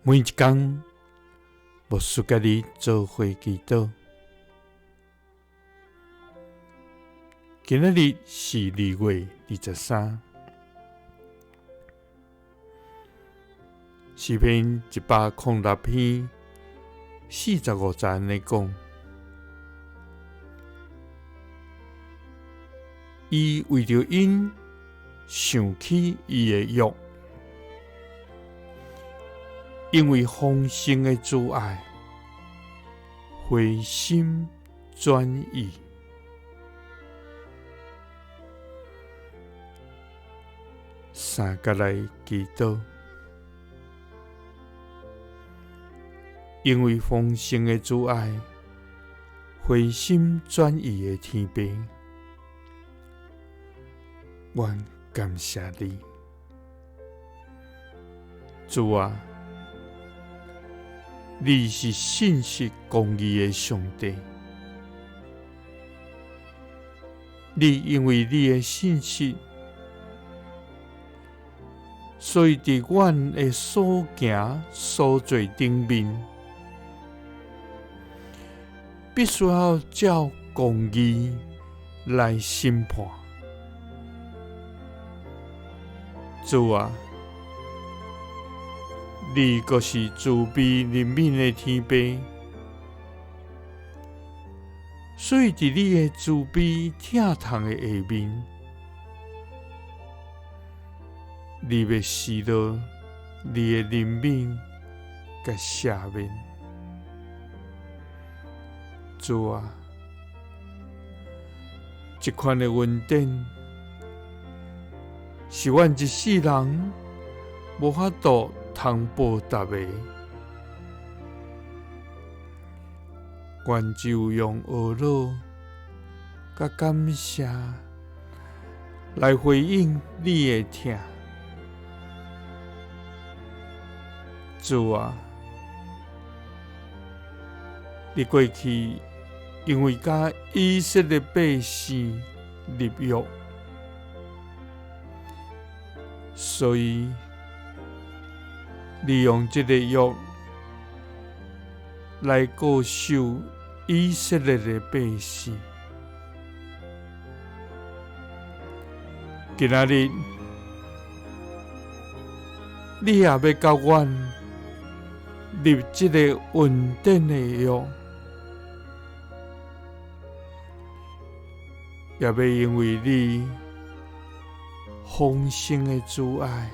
每一工，牧師佮你做伙祈禱。今仔日是2月23，詩篇106篇45節按呢講：伊為著𪜶想起伊的約。因為豐盛的慈愛，回心轉意。三佮來祈禱，因為豐盛的慈愛，回心轉意的天父，阮感謝你，主啊！你是信實公義的上帝，你因為你的信實，所以佇阮的所行所做頂面，必須要照公義來審判。主啊！你閣是慈悲憐憫的天父，所以佇你的慈悲疼痛的下面，你欲施落你的憐憫佮赦免。主啊，這款的恩典是阮一世人無法度通報答的，阮只有用懊惱佮感謝來回應你的疼。主啊，你過去因為佮以色列百姓立約，所以利用這个約來顧守以色列的百姓。今仔日，你也欲佮阮立這个恩典的約，也欲因為你豐盛的慈愛，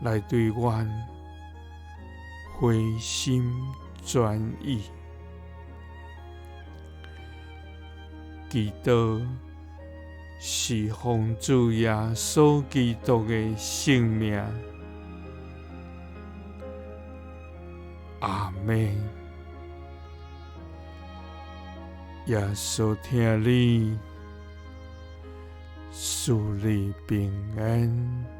來對阮回心轉意，祈禱是奉主耶穌基督的聖名，阿們。耶穌疼你，賜你平安。